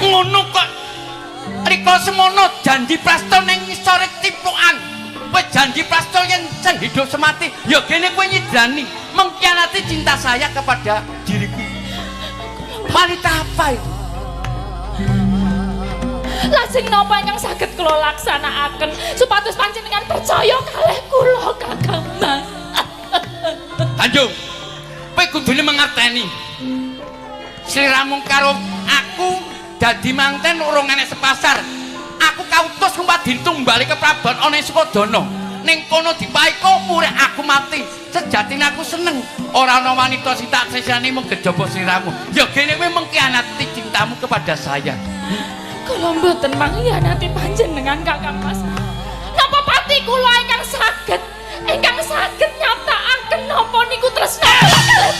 Ngono kok rika semono janji prasto ning ngisore ciplukan. Kowe janji prasto yen sehidup semati, ya gene kowe nyidrani, mengkhianati cinta saya kepada diriku. Wanita apa itu? Lajeng napa ingkang saged kula laksanakaken supados panjenengan percaya kalih kula, Kakang Mas? Tanjung, kowe kudune mengerteni. Sliramu karo aku dadi manten urung enek sepasar. Aku kautus ngumpat ditumbali keprabon ana ing Sukodana. Ning kono dipaiko murih aku mati. Sejatine aku seneng ora ana wanita sing tak sisani mung kejaba sliramu. Ya gene kowe mengkhianati cintamu kepada saya. Kula mboten mangkhianati panjenengan, Kakang Mas. Napa pati kula ingkang saged nyatakake napa niku tresna kula kalih